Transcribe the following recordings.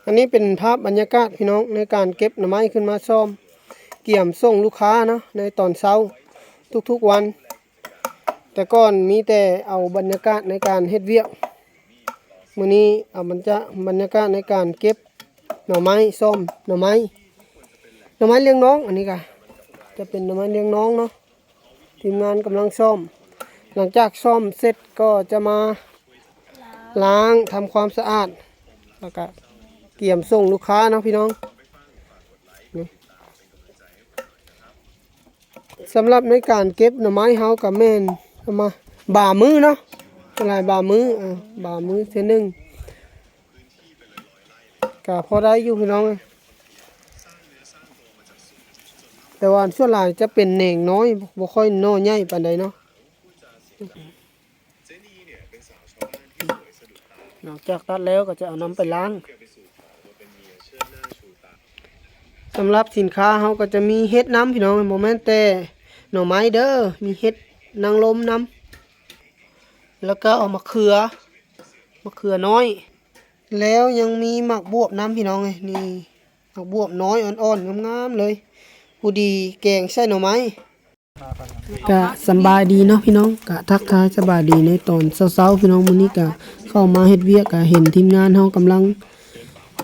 ອັນນີ້ເປັນພາບບັນຍາກາດພີ່ນ້ອງ ໃນການເກັບໜໍ່ໄມ້ຂຶ້ນມາຊ້ອມ ກຽມສົ່ງລູກຄ້າເນາະ ໃນຕອນເຊົ້າທຸກໆວັນ. ແຕ່ກ່ອນມີແຕ່ເອົາບັນຍາກາດໃນການເຮັດວຽກ, ມື້ນີ້ເອົາບັນຈະ ບັນຍາກາດໃນການເກັບໜໍ່ໄມ້ ຊ້ອມໜໍ່ໄມ້ ໜໍ່ໄມ້ລຽງນ້ອງ. ອັນນີ້ກະຈະເປັນໜໍ່ໄມ້ລຽງນ້ອງເນາະ. ທີມງານກຳລັງຊ້ອມ. ຫຼັງຈາກຊ້ອມເສັດກໍຈະມາລ້າງ ທຳຄວາມສະອາດ ແລ້ວກະກຽມສົ່ງລູກຄ້າເນາະພີ່ນ້ອງ. ນີ້ ສຳລັບໃນການເກັບໜໍ່ໄມ້ເຮົາກະແມ່ນເອົາມາບາມືເນາະ, ສ່ວນຫຼາຍບາມື ເອີ ບາມືເທື່ອໜຶ່ງ ກະພໍໄດ້ຢູ່ພີ່ນ້ອງເອີຍ. ແຕ່ວ່າສ່ວນຫຼາຍຈະເປັນແໜງນ້ອຍ ບໍ່ ບໍ່ຄ່ອຍໜໍ່ໃຫຍ່ປານໃດເນາະ. ຫຼັງຈາກຕັດແລ້ວກໍຈະເອົານຳໄປລ້າງ. ສຳລັບສິນຄ້າເຮົາກໍຈະມີເຫັດນຳພີ່ນ້ອງ, ບໍ່ແມ່ນແຕ່ໜໍ່ໄມ້ເດີ, ມີເຫັດນາງລົມນຳ ແລ້ວກໍເອົາມະເຂືອ ມະເຂືອນ້ອຍ ແລ້ວຍັງມີໝາກບວບນຳພີ່ນ້ອງເອີຍ. ນີ້ ຜັກບວບນ້ອຍອ່ອນໆ ງາມໆ ເລີຍ ພໍດີແກງໃສ່ໜໍ່ໄມ້. ກະສຳບາຍດີເນາະພີ່ນ້ອງ, ກະທັກທາຍສະບາຍດີໃນຕອນເຊົ້າໆ ພີ່ນ້ອງ. ມື້ນີ້ກະເຂົ້າມາເຮັດວຽກ ກະເຫັນທີມງານເຮົາກຳລັງ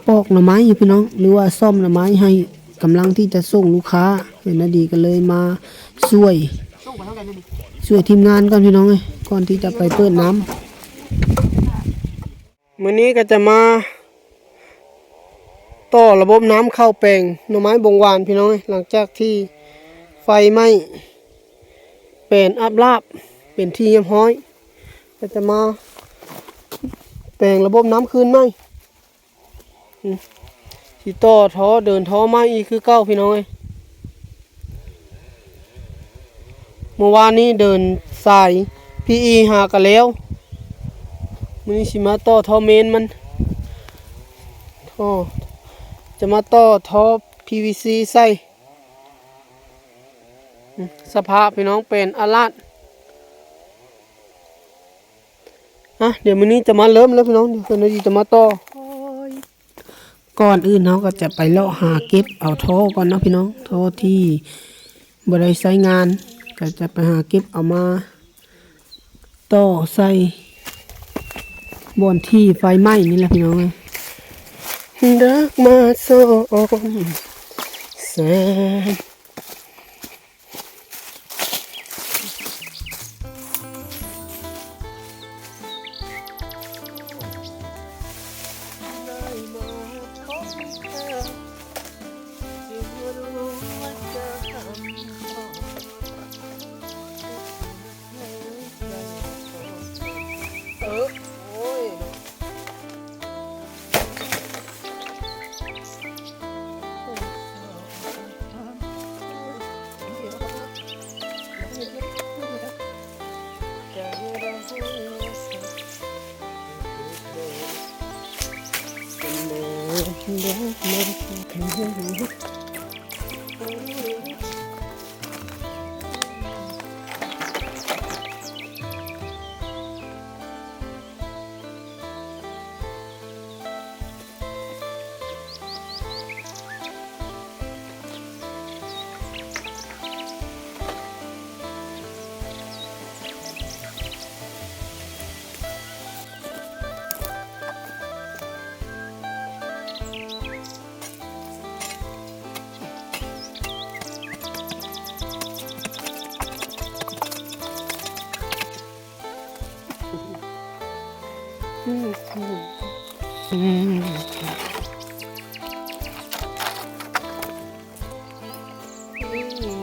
ປອກໜໍ່ໄມ້ຢູ່ພີ່ນ້ອງ ຫຼືວ່າສ້ອມໜໍ່ໄມ້ໃຫ້ ກຳລັງທີ່ຈະສົ່ງລູກຄ້າ. ເຫັນນາດີກໍເລີຍມາຊ່ວຍ ຊ່ວຍທີມງານກ່ອນພີ່ນ້ອງເອີຍ ກ່ອນທີ່ຈະໄປເປີດນ້ຳ. ມື້ນີ້ກໍຈະມາຕໍ່ລະບົບນ້ຳເຂົ້າແປງໜໍ່ໄມ້ບົງຫວານພີ່ນ້ອງເອີຍ, ຫຼັງຈາກທີ່ໄຟໄໝ້ແປນອາບລາບເປັນທີ່ຮຽບຮ້ອຍ, ກໍຈະມາແປງລະບົບນ້ຳຄືນໃໝ່. ອືມ ຊິຕໍ່ທໍ່ ເດີນທໍ່ໃໝ່ອີກຄືເກົ່າພີ່ນ້ອງເອີຍ. ເມື່ອວານນີ້ເດີນສາຍພີອີຫາກະແລ້ວ, ມື້ນີ້ຊິມາຕໍ່ທໍ່ເມນມັນ ທໍ່ ຈະມາຕໍ່ທໍ່ພີວີຊີໃສ່. ອືມ ສະພາບພີ່ນ້ອງເປັນອາລາດ. ອ່ະ ດຽວມື້ນີ້ຈະມາເລີ່ມແລ້ວພີ່ນ້ອງ, ດຽວເພິ່ນຈະມາຕໍ່. ກ່ອນອື່ນເຮົາກໍຈະໄປເລາະຫາເກັບເອົາທໍ່ກ່ອນເນາະພີ່ນ້ອງ, ທໍ່ທີ່ບໍ່ໄດ້ໃຊ້ງານ ກໍຈະໄປຫາເກັບເອົາມາຕໍ່ໃສ່ບ່ອນທີ່ໄຟໄໝ້ນີ້ແຫຼະພີ່ນ້ອງເອີຍ. ດາກມາຊອມແຊນ ເອີ ໂອ້ຍ.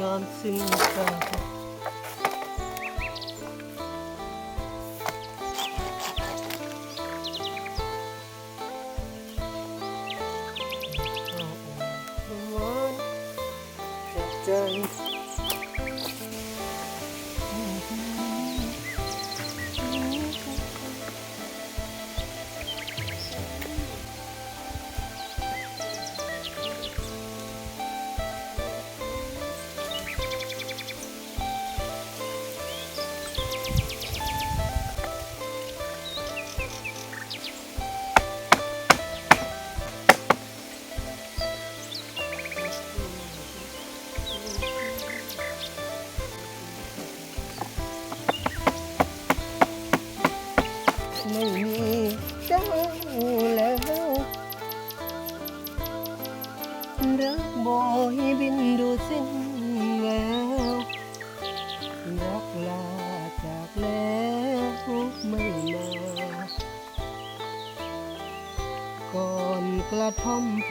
ງາມຊື່ນຕາ. ຂອບໃຈ. ແລ້ວ ດອກບອຍບິນດູດສິ້ນແວວ ດອກລາຈາກແລ້ວໄມ່ມາ ກ່ອນກະທ່ອມໄພ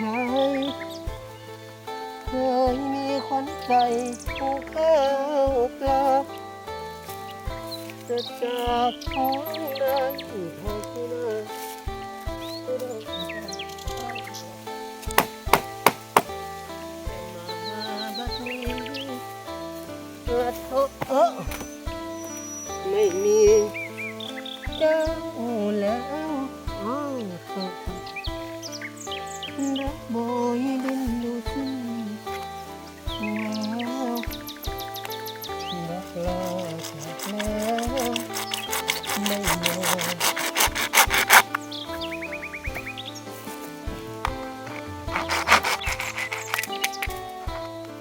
ເຄີຍມີຂວັນໃຈຜູ້ແກ້ວກາ ຈະຈາກຂອງໄດ້ເທົ່າທີ່ນາ ມາບັດນີ້ ລັດໂທ ເອີ ໄມ່ມີເຈົ້າແລ້ວ ອ້າວ ດອກບອຍດິນດູດສິ້ນແວວ ດອກລາຈາກແລ້ວໄມ່ມາ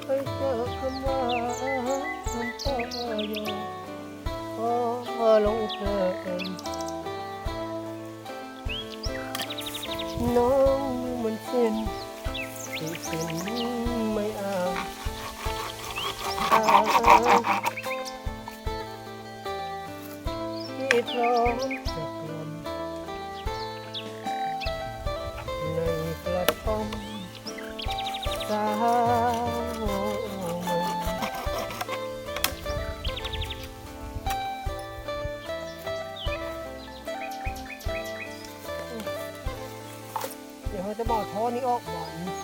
ໄປເຈີຄຳວ່າ ຄຳຂໍຢອກ ຂໍລົງເທີ້ນ ນ້ອງມັນເສັ້ນ ທີ່ເສັ້ນໄມ້ອາຍ ທີ່ພ້ອມຈະກລ່ອມ ໃນກະທ່ອມສາວໃໝ່. ດຽວເຮົາຈະມາເອົາທໍ່ນີ້ອອກບາດນີ້.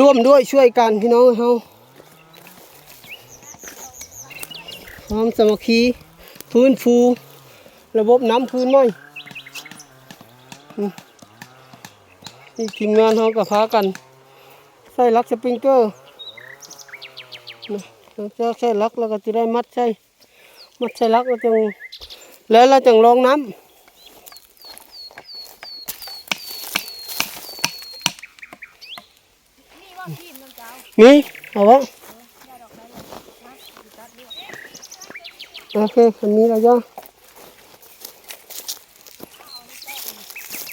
ຮ່ວມດ້ວຍຊ່ວຍກັນ ພີ່ນ້ອງເຮົາ ຄວາມສາມັກຄີ ຟື້ນຟູລະບົບນ້ຳຄືນໃໝ່. ນີ້ທີມງານເຮົາກໍພາກັນໃສ່ຫຼັກສະປຣິງເກີນະ ຫຼັງຈາກໃສ່ຫຼັກແລ້ວກໍຈະໄດ້ມັດໃສ່ ມັດໃສ່ຫຼັກແລ້ວຈັ່ງ ແລ້ວ ແລ້ວຈັ່ງລອງນ້ຳ. ມີບໍ່ທີມນຳເຈົ້າ? ມີ ເອົາບໍ່? ເອີ ຢ່າດອກໄດ້ແລ້ວ. ໂອເຄ ຄັນມີແລ້ວຈ້າ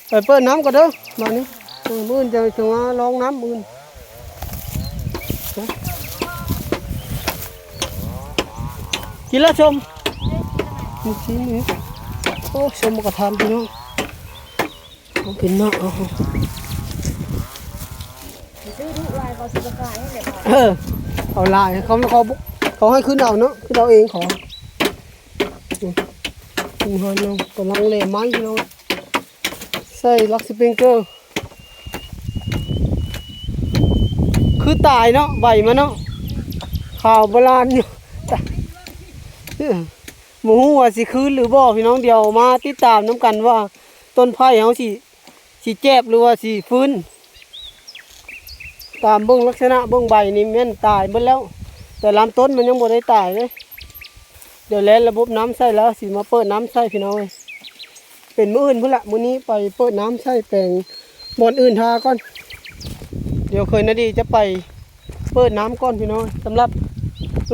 ໄປເປີດນ້ຳກ່ອນເດີບາດນີ້. ເອີ ມື້ອື່ນຈະ ຈະມາລອງນ້ຳມື້ອື່ນ. ກິນແລ້ວຊົມ ນີ້ຊີ້ນນີ້. ໂອ້ ຊົມໝາກກະທັນພີ່ນ້ອງ. ເອົາກິນເນາະ ເອົາ ຊື້ທຸກລາຍເຂົາຊິບໍ່ຂາຍໃຫ້ແຫຼະ. ເອີ ເອົາຫຼາຍ ເຂົາ ເຂົາ ເຂົາໃຫ້ຂຶ້ນເອົາເນາະ ຂຶ້ນເອົາເອງເຂົາ. ອືມ ເຮົາກຳລັງແລ່ໄມ້ພີ່ນ້ອງ ໃສ່ຫຼັກສະປຣິງເກີ ຄືຕາຍເນາະ ໃບມັນເນາະ ຂາວໂບລານຢູ່. ບໍ່ຮູ້ວ່າຊິຄືນຫຼືບໍ່ພີ່ນ້ອງ ດຽວມາຕິດຕາມນຳກັນວ່າຕົ້ນໄຜ່ເຮົາຊິ ຊິແຈບ ຫຼືວ່າຊິຟື້ນ. ຕາມເບິ່ງລັກສະນະເບິ່ງໃບນີ້ແມ່ນຕາຍເບິດແລ້ວ ແຕ່ລຳຕົ້ນມັນຍັງບໍ່ໄດ້ຕາຍເດ້. ດຽວແລ່ນລະບົບນ້ຳໃສ່ແລ້ວ ຊິມາເປີດນ້ຳໃສ່ພີ່ນ້ອງເອີຍ. ເປັນມື້ອື່ນພຸ້ນລະ ມື້ນີ້ໄປເປີດນ້ຳໃສ່ແປງບ່ອນອື່ນຖ້າກ່ອນ. ດຽວເຂີນນາດີຈະໄປ ເປີດນ້ຳກ່ອນພີ່ນ້ອງ. ສຳລັບ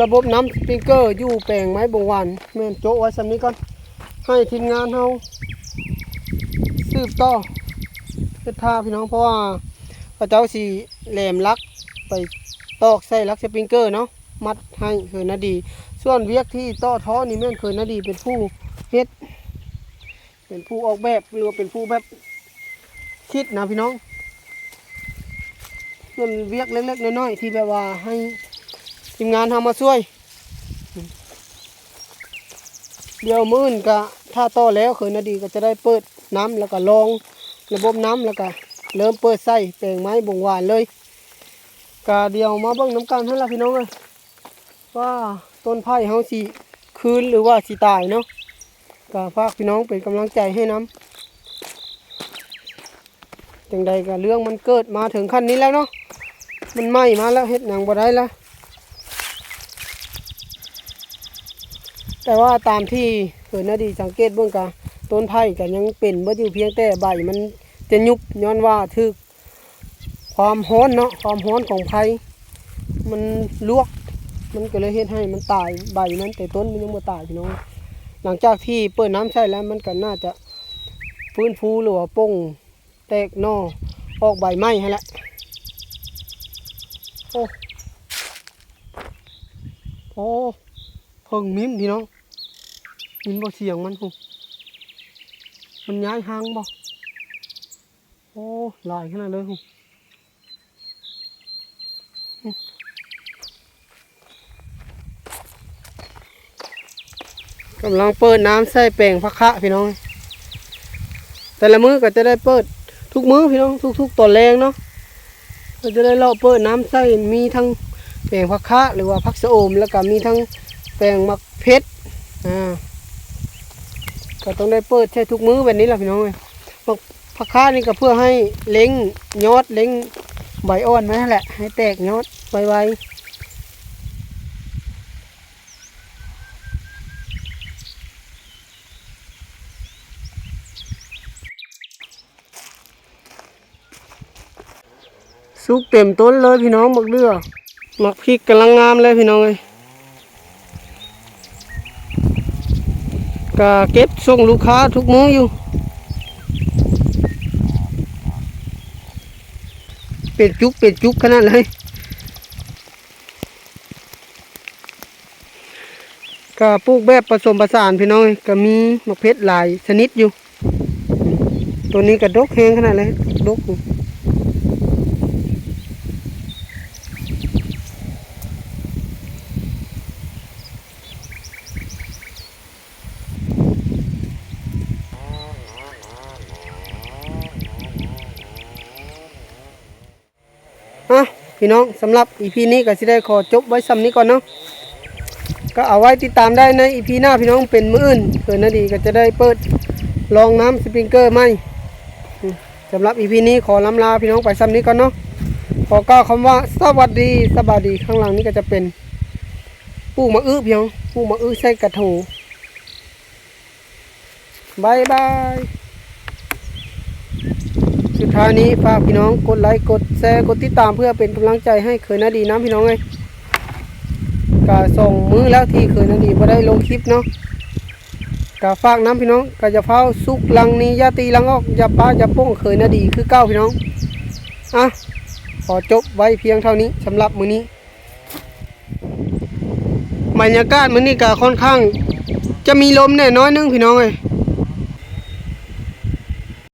ລະບົບນ້ຳສະປຣິງເກີຢູ່ແປງໄມ້ບົງຫວານ ແມ່ນໂຈະໄວ້ສ່ຳນີ້ກ່ອນ ໃຫ້ທີມງານເຮົາສືບຕໍ່ເຮັດຖ້າພີ່ນ້ອງ ເພາະວ່າເຂົາເຈົ້າຊິແຫຼມຫຼັກໄປຕອກໃສ່ຫຼັກສະປຣິງເກີເນາະ ມັດໃຫ້ເຂີນນາດີ. ສ່ວນວຽກທີ່ຕໍ່ທໍ່ນີ້ແມ່ນເຂີນນາດີເປັນຜູ້ເຮັດ ເປັນຜູ້ອອກແບບ ຫຼືວ່າເປັນຜູ້ແບບຄິດນະພີ່ນ້ອງ. ສ່ວນວຽກເລັກໆນ້ອຍໆທີ່ແບບວ່າໃຫ້ທີມງານເຮົາມາຊ່ວຍ. ດຽວມື້ອື່ນກະຖ້າຕໍ່ແລ້ວ ເຂີນນາດີກໍຈະໄດ້ເປີດນ້ຳ ແລ້ວກໍລອງລະບົບນ້ຳ ແລ້ວກໍເລີ່ມເປີດໃສ່ແປງໄມ້ບົງຫວານເລີຍ. ກະດຽວມາເບິ່ງນຳກັນຫັ້ນລະພີ່ນ້ອງເອີຍ ວ່າຕົ້ນໄຜ່ເຮົາຊິຄືນ ຫຼືວ່າຊິຕາຍເນາະ. ກະຝາກພີ່ນ້ອງເປັນກຳລັງໃຈໃຫ້ນຳ. ຈັ່ງໃດກະເລື່ອງມັນເກີດມາເຖິງຂັ້ນນີ້ແລ້ວເນາະ ມັນໄໝ້ມາແລ້ວ ເຮັດຫຍັງບໍ່ໄດ້ລະ. ແຕ່ວ່າຕາມທີ່ເຂີນນາດີສັງເກດເບິ່ງກະ ຕົ້ນໄຜ່ກະຍັງເປັນເບິດຢູ່ ພຽງແຕ່ໃບມັນຈະຍຸບ ຍ້ອນວ່າຖືກ ຄວາມຮ້ອນເນາະ ຄວາມຮ້ອນຂອງໄຟ ມັນລວກ ມັນກໍເລີຍເຮັດໃຫ້ມັນຕາຍ ໃບມັນ ແຕ່ຕົ້ນມັນຍັງບໍ່ຕາຍພີ່ນ້ອງ. ຫຼັງຈາກທີ່ເປີດນ້ຳໃສ່ແລ້ວ ມັນກໍໜ້າຈະຟື້ນຟູ ຫຼືວ່າປົ່ງແຕກໜໍ່ອອກໃບໃໝ່ຫັ້ນແຫຼະ. ໂອ້ ໂອ້ ເຜິ້ງມິ້ມພີ່ນ້ອງ ຍິນບໍ່ສຽງມັນພຸ້ນ ມັນຍ້າຍຮັງບໍ່? ໂອ້ ຫຼາຍຂະໜາດເລີຍພຸ້ນ. ກຳລັງເປີດນ້ຳໃສ່ແປງຜັກຄະພີ່ນ້ອງ. ແຕ່ລະມື້ກໍຈະໄດ້ເປີດທຸກມື້ພີ່ນ້ອງ ທຸກໆຕອນແລງເນາະ ກໍຈະໄດ້ເລາະເປີດນ້ຳໃສ່ ມີທັງແປງຜັກຄະ ຫຼືວ່າຜັກຊະອົມ ແລ້ວກໍມີທັງແປງໝາກເຜັດ ອາ ກໍຕ້ອງໄດ້ເປີດໃສ່ທຸກມື້ແບບນີ້ລະພີ່ນ້ອງເອີຍ. ໝາກ ຜັກຄະນີ້ກໍເພື່ອໃຫ້ເລັ່ງຍອດ ເລັ່ງໃບອ່ອນມັນຫັ້ນແຫຼະ ໃຫ້ແຕກຍອດໄວໆ. ສຸກເຕັມຕົ້ນເລີຍພີ່ນ້ອງ ໝາກເດື່ອ ໝາກພິກກຳລັງງາມເລີຍພີ່ນ້ອງເອີຍ. ກະເກັບສົ່ງລູກຄ້າທຸກມື້ຢູ່ ເປັນຈຸກເປັນຈຸກຂະໜາດເລີຍ. ກະປູກແບບປະສົມປະສານພີ່ນ້ອງເອີຍ ກະມີໝາກເຜັດຫຼາຍຊະນິດຢູ່. ໂຕນີ້ກະດົກແຮງຂະໜາດເລີຍ ດົກ. ອ່ະ ພີ່ນ້ອງ ສຳລັບອີພີນີ້ກໍຊິໄດ້ຂໍຈົບໄວ້ສ່ຳນີ້ກ່ອນເນາະ. ກໍເອົາໄວ້ຕິດຕາມໄດ້ໃນອີພີໜ້າພີ່ນ້ອງ ເປັນມື້ອື່ນ ເອີ ນາດີກໍຈະໄດ້ເປີດລອງນ້ຳສະປຣິງເກີໃໝ່. ອືມ ສຳລັບອີພີນີ້ຂໍລຳລາພີ່ນ້ອງໄປສ່ຳນີ້ກ່ອນເນາະ. ຂໍກ່າວຄຳວ່າສະຫວັດດີ ສະບາຍດີ. ຂ້າງຫຼັງນີ້ກໍຈະເປັນປູກໝາກອຶພີ່ນ້ອງ ປູກໝາກອຶໃສ່ກະໂຖ. ບາຍບາຍ. ສຸດທ້າຍນີ້ຝາກພີ່ນ້ອງກົດໄລ ກົດແຊ ກົດຕິດຕາມ ເພື່ອເປັນກຳລັງໃຈໃຫ້ເຂີນນາດີນຳ ພີ່ນ້ອງເອີຍ. ກະສອງມື້ແລ້ວທີ່ເຂີນນາດີບໍ່ໄດ້ລົງຄລິບເນາະ ກະຝາກນຳພີ່ນ້ອງ ກະຢ່າຟ້າວຊຸກຫຼັງໜີ ຢ່າຕີຫຼັງອອກ ຢ່າປ້າຢ່າໂປ່ງ ເຂີນນາດີຄືເກົ່າພີ່ນ້ອງ. ອ່ະ ຂໍຈົບໄວ້ພຽງເທົ່ານີ້ສຳລັບມື້ນີ້. ບັນຍາກາດມື້ນີ້ກະຄ່ອນຂ້າງຈະມີລົມແດ່ໜ້ອຍໜຶ່ງພີ່ນ້ອງເອີຍ